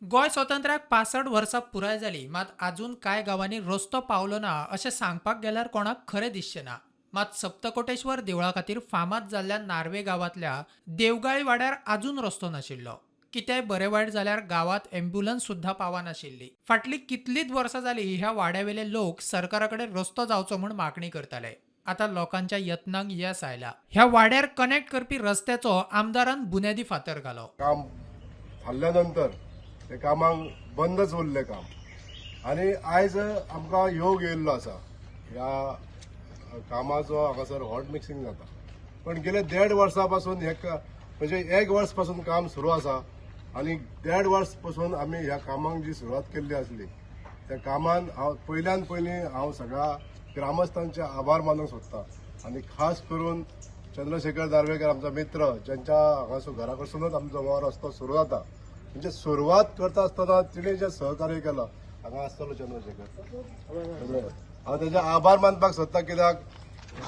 गोंय स्वातंत्र्याक 65 वर्सां पुराय जाली, मात आजून कांय गांवांनी रस्तो पावलो ना अशें सांगपाक गेल्यार कोणाक खरें दिसचें ना. मात सप्तकोटेश्वर देवळा खातीर फामाद जाल्ल्या नार्वे गांवांतल्या देवगाळी वाड्यार आजून रस्तो नाशिल्लो. कितेंय बरें वायट जाल्यार गांवांत एम्ब्युलन्स सुद्दां पावनाशिल्ली. फाटलीं कितलींच वर्सां जालीं ह्या वाड्यावेले लोक सरकारा कडेन रस्तो जावचो म्हूण मागणी करताले. आतां लोकांच्या यत्नांक येस आयला. ह्या वाड्यार कनेक्ट करपी रस्त्याचो आमदारान बुन्यादी फातर घालो. काम थारल्या नंतर ते कामाक बंदच उरलें काम आनी आयज आमकां योग येयल्लो आसा. ह्या कामाचो हांगासर हॉट मिक्सिंग जाता, पण गेले 1.5 वर्सां पासून हे म्हणजे 1 वर्स पासून काम सुरू आसा आनी 1.5 वर्स पासून आमी ह्या कामाक जी सुरवात केल्ली आसली त्या कामान हांव पयल्यान पयलीं हांव सगळ्या ग्रामस्थांचे आभार मानूंक सोदता आनी खास करून चंद्रशेखर दार्वेकर आमचो मित्र, ज्यांच्या हांगासर घरा कडसूनच आमचो हो रस्तो सुरू जाता. म्हणजे सुरवात करता आसतना तिणें जें सहकार्य केलां, हांगा आसतलो चंद्रशेखर, हांव तेजे आभार मानपाक सोदता. कित्याक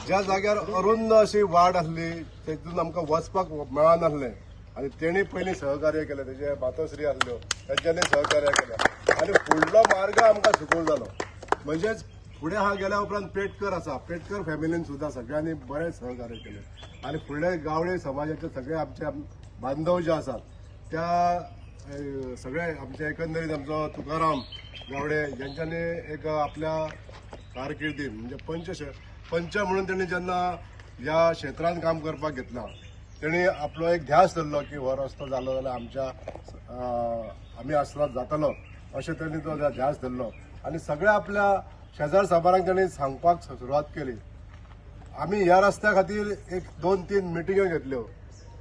ज्या जाग्यार अरुंद अशी वाट आसली तेतून आमकां वचपाक मेळनासलें आनी तेणी पयलीं सहकार्य केलें. तेजे मातोश्री आसल्यो, तेंच्यांनी सहकार्य केलें आनी फुडलो मार्ग आमकां सुकूर जालो. म्हणजेच फुडें हा गेल्या उपरांत पेटकर आसा, पेटकर फॅमिलीन सुद्दां सगळ्यांनी बरें सहकार्य केलें आनी फुडले गावडे समाजाचे सगळे आमचे बांधव जे आसात त्या सगळे आमचे एकंदरीत आमचो तुकाराम गावडे ज्यांच्यानी एक आपल्या कारकिर्दीन म्हणजे पंच म्हणून तेणी जेन्ना ह्या क्षेत्रांत काम करपाक घेतलां तेणी आपलो एक ध्यास धरलो की हो रस्तो जालो जाल्यार आमच्या आमी आसरात जातलो अशें तेणी तो ध्यास धरलो आनी सगळ्या आपल्या शेजार साबारांक तेणी सांगपाक सुरवात केली. आमी ह्या रस्त्या खातीर 1-2-3 मिटिंग्यो घेतल्यो.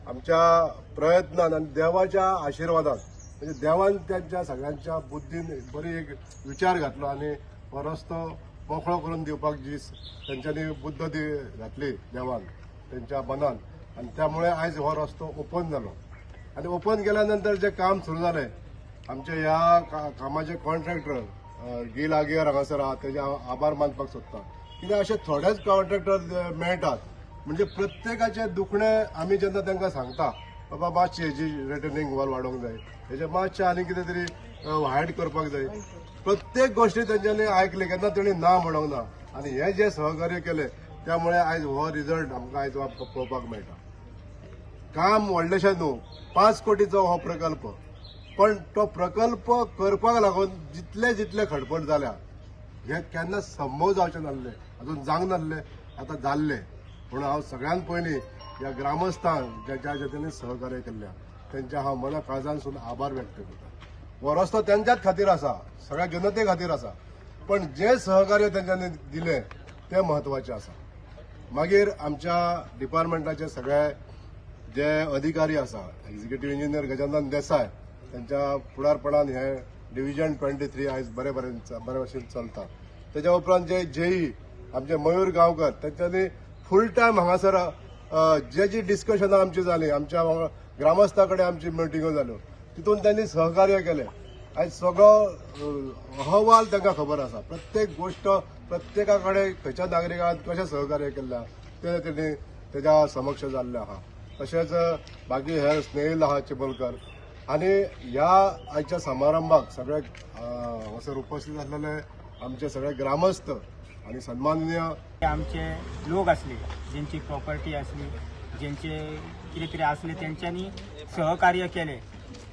आमच्या प्रयत्नान आनी देवाच्या आशिर्वादान, म्हणजे देवान त्यांच्या सगळ्यांच्या बुद्दीन बरी एक विचार घातलो आनी हो रस्तो मोकळो करून दिवपाक जी तेंच्यांनी बुद्द घातली देवान तेंच्या मनान आनी त्यामुळे आयज हो रस्तो ओपन जालो. आनी ओपन केल्या नंतर जें काम सुरू जालें, आमच्या ह्या कामाचे कॉन्ट्रॅक्टर गिल आगियर हांगासर आहा, तेजे हांव आभार मानपाक सोदता. कित्याक अशे थोडेच कॉन्ट्रॅक्टर मेळटात, म्हणजे प्रत्येकाचें दुखणें आमी जेन्ना तांकां सांगता, बाबा मातशी हेजी रिटर्निंग वॉल वाडोवंक जाय, हेजे मातशें आनी कितें तरी हायड करपाक जाय, प्रत्येक गोश्टी तेंच्यांनी आयकली, केन्ना तेणी ना म्हणूंक ना. आनी हें जें सहकार्य केलें त्यामुळे आयज हो रिजल्ट आमकां आयज पळोवपाक मेळटा. काम व्हडलेशें न्हू, 5 कोटीचो हो प्रकल्प, पण तो प्रकल्प करपाक लागून जितले जितले खडपट जाल्या हे केन्ना संभव जावचें नासलें, अजून जावंक नासलें, आतां जाल्लें. म्हणून हांव सगळ्यांत पयलीं ह्या ग्रामस्थांक ज्या ज्यांनी सहकार्य केल्ल्या तेंच्या हांव मना काळजानसून आभार व्यक्त करता. हो रस्तो तेंच्याच खातीर आसा, सगळ्या जनते खातीर आसा, पण जे सहकार्य तेंच्यांनी दिलें तें म्हत्वाचें आसा. मागीर आमच्या डिपार्टमेंटाचे सगळे जे अधिकारी आसा, एक्झिक्युटीव इंजिनियर गजानन देसाय त्यांच्या फुडारपणान हे डिव्हिजन 23 आयज बरे बरे भशेन चलता. तेच्या उपरांत जे जेई आमचे मयूर गांवकर तेंच्यांनी फूल टायम हांगासर जे जी डिस्कशनां आमची जाली, आमच्या ग्रामस्था कडेन आमची मिटिंगो जाल्यो, तितून त्यांनी सहकार्य केलें. आयज सगळो अहवाल तांकां खबर आसा, प्रत्येक गोश्ट प्रत्येका कडेन खंयच्या नागरिकान कशें सहकार्य केल्लें तें तेणी तेज्या समक्ष जाल्लें आहा. तशेंच बाकी हेर स्नेहील आहा चिबलकर आनी ह्या आयच्या समारंभाक सगळे हांगासर उपस्थित आसलेले आमचे सगळे ग्रामस्थ आनी सन्माननीय आमचे लोक आसले, जेंची प्रॉपर्टी आसली, जेंचे कितें कितें आसले तेंच्यांनी सहकार्य केलें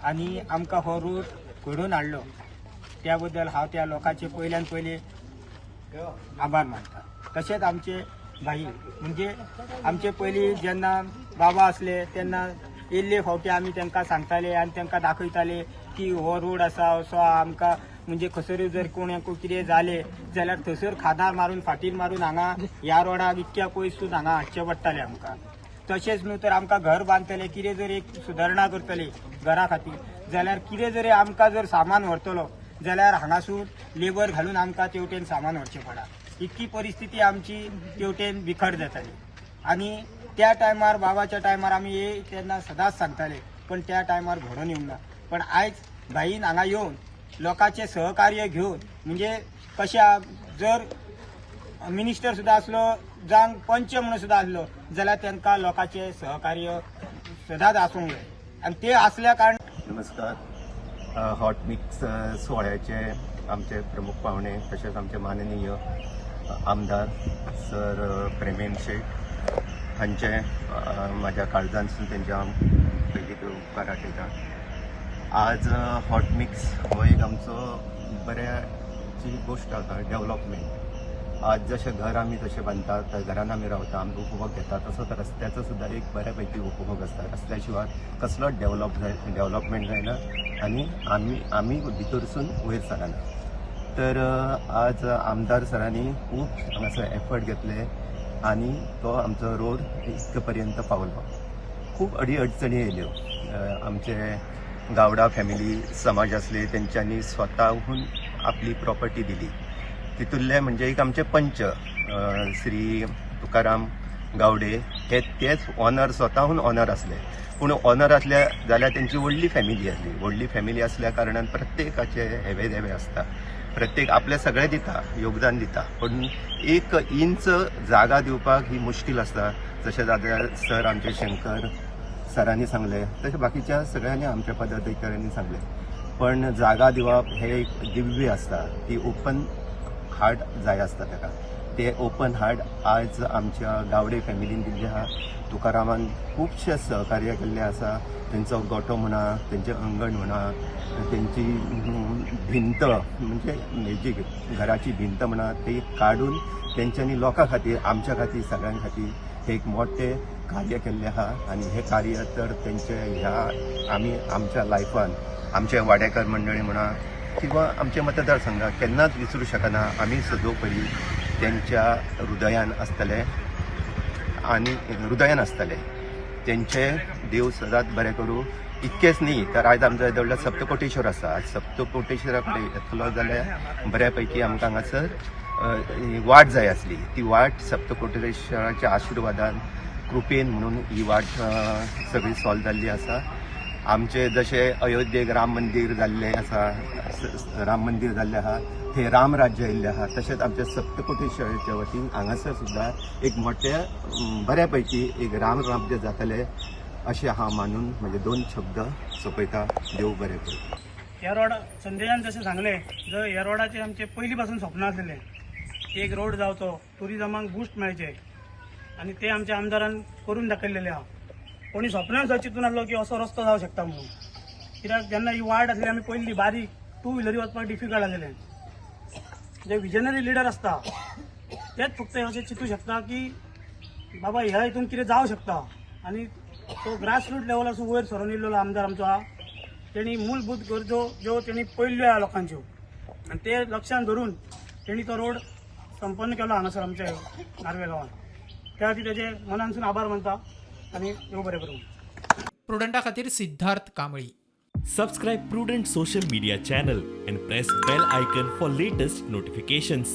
आनी आमकां हो रूट घडोवन हाडलो. त्या बद्दल हांव त्या लोकांचे पयल्यान पयले आभार मानता. तशेंच आमचे भाई म्हणजे आमचे पयलीं जेन्ना बाबा आसले तेन्ना येयल्ले फावटी आमी तांकां सांगताले आनी तांकां दाखयताले की हो रोड आसा असो आमकां, म्हणजे खंयसरूय जर कोणाकूय कितें जालें जाल्यार थंयसर खादार मारून फाटीर मारून हांगा ह्या रोडाक इतक्या पयसून हांगा हाडचें पडटालें आमकां. तशेंच न्हू तर आमकां घर बांदतले, कितें जर एक सुदारणा करतले घरा खातीर जाल्यार कितें जरी आमकां जर सामान व्हरतलो जाल्यार हांगासून लेबर घालून आमकां तेवटेन सामान व्हरचें पडा. इतकी परिस्थिती आमची तेवटेन बिखट जाताली. आनी त्या टायमार बाबाच्या टायमार आमी हे तेन्ना सदांच सांगताले, पण त्या टायमार घडोवन येवंक ना. पण आयज भाईन हांगा येवन लोकांचें सहकार्य घेवन, म्हणजे कशें जर मिनिस्टर सुद्दां आसलो जावं पंच म्हणून सुद्दां आसलो जाल्यार तांकां लोकांचें सहकार्य सदांच आसूंक जाय आनी ते आसल्या कारण. नमस्कार. हॉट मिक्स सुवाळ्याचे आमचे प्रमुख पावणे तशेंच आमचे माननीय आमदार सर प्रेमेंद शेट हांचे म्हाज्या काळजांतसून तेंचे हांव पयलीं उपकार आठयता. आज हॉट मिक्स हो एक आमचो बऱ्याची गोश्ट आसा, डेवलपमेंट. आज जशें घर आमी जशें बांदतात, घरान आमी रावता, आमकां उपभोग घेता, तसोच रस्त्याचो सुद्दां एक बऱ्या पैकी उपभोग आसता. रस्त्या शिवाय कसलोच डेवलपमेंट जायना आनी आमी भितरसून वयर सरना. तर आज आमदार सरांनी खूब हांगासर एफर्ट घेतले आनी तो आमचो रोड इतके पर्यंत पावलो. खूब अडी अडचणी येयल्यो. आमचे गावडा फॅमिली समाज आसले, तेंच्यांनी स्वताहून आपली प्रॉपर्टी दिली. तितूंतले म्हणजे एक आमचे पंच श्री तुकाराम गावडे हे तेच ऑनर, स्वताहून ऑनर आसले. पूण ऑनर आसल्या जाल्यार तेंची व्हडली फॅमिली आसली. व्हडली फॅमिली आसल्या कारणान प्रत्येकाचे हेवे देवे आसता, प्रत्येक आपले सगळें दिता, योगदान दिता, पूण एक इंच जागा दिवपाक ही मुश्कील आसता. जशें दादा सर आमचे शंकर सरांनी सांगलें, तशें बाकीच्या सगळ्यांनी आमच्या पदाधिकाऱ्यांनी सांगलें, पण जागा दिवप हें एक दिव्य आसता, ती ओपन हार्ट जाय आसता ताका. ते ओपन हार्ट आज आमच्या गावडे फॅमिलीन दिल्लें आहा. तुकारामान खुबशें सहकार्य केल्लें आसा. तेंचो गोटो म्हणा, तेंचें अंगण म्हणा, तेंची भिंत म्हणजे जी घराची भिंत म्हणा, ती काडून तेंच्यांनी लोकां खातीर, आमच्या खातीर, सगळ्यां खातीर हे एक मोठें कार्य केल्लें आहा. आनी हें कार्य तर तेंचे ह्या आमी आमच्या लायफान आमचे वाडेकर मंडळी म्हणा किंवा आमचे मतदारसंघाक केन्नाच विसरूं शकना. आमी सदोपरी तेंच्या हृदयान आसतले आनी हृदयान आसतले. तेंचे देव सदांच बरें करूं. इतकेंच न्ही तर आयज आमचो येदो व्हडलो सप्तकोटेश्वर आसा. आज सप्तकोटेश्वरा कडेन येतलो जाल्यार बऱ्या पैकी आमकां हांगासर वाट जाय आसली. ती वाट सप्तकोटेश्वराच्या आशिर्वादान, कृपेन म्हणून ही वाट सगळी सॉल्व जाल्ली आसा. आमचे जशें अयोध्येक राम मंदीर जाल्लें आसा, राम मंदीर जाल्लें आहा, थंय राम राज्य येयल्लें आहा, तशेंच आमच्या सप्तकोटेश्वराच्या वतीन हांगासर सुद्दां एक मोठें बऱ्या पैकी एक राम राज्य जातलें अशें हांव मानून म्हजे दोन शब्द सोंपयता. देव बरें करूं. ह्या रोडा संदेशान जशें सांगलें, जर ह्या रोडाचें आमचें पयलीं पासून सपन आसलें, एक रोड जावचो, ट्युरिजमाक बुस्ट मेळचें, आनी तें आमच्या आमदारान करून दाखयल्लेलें आहा. कोणी सपनान सुद्दां चिंतून आसलो की असो रस्तो जावं शकता म्हणून. कित्याक जेन्ना ही वाट आसली आमी पयली बारीक टू व्हिलरी वचपाक डिफिकल्ट आसलेलें. जे विजनरी लिडर आसता तेच फक्त अशें चिंतू शकता की बाबा ह्या हितून कितें जावं शकता. आनी तो ग्रासरूट लेवलासून वयर सरून येयल्लो आमदार आमचो आहा, तेणी मूलभूत गरजो ज्यो तेणी पळयल्ल्यो आहा लोकांच्यो आनी ते लक्षान धरून तेणी तो रोड संपन्न केलो हांगासर आमच्या नार्वे गांवांत. त्या खातीर तेजे मनानसून आभार मानता आनी देव बरें करूं. प्रुडंटा खातीर सिद्धार्थ कांबळी. Subscribe Prudent social media channel and press bell icon for latest notifications.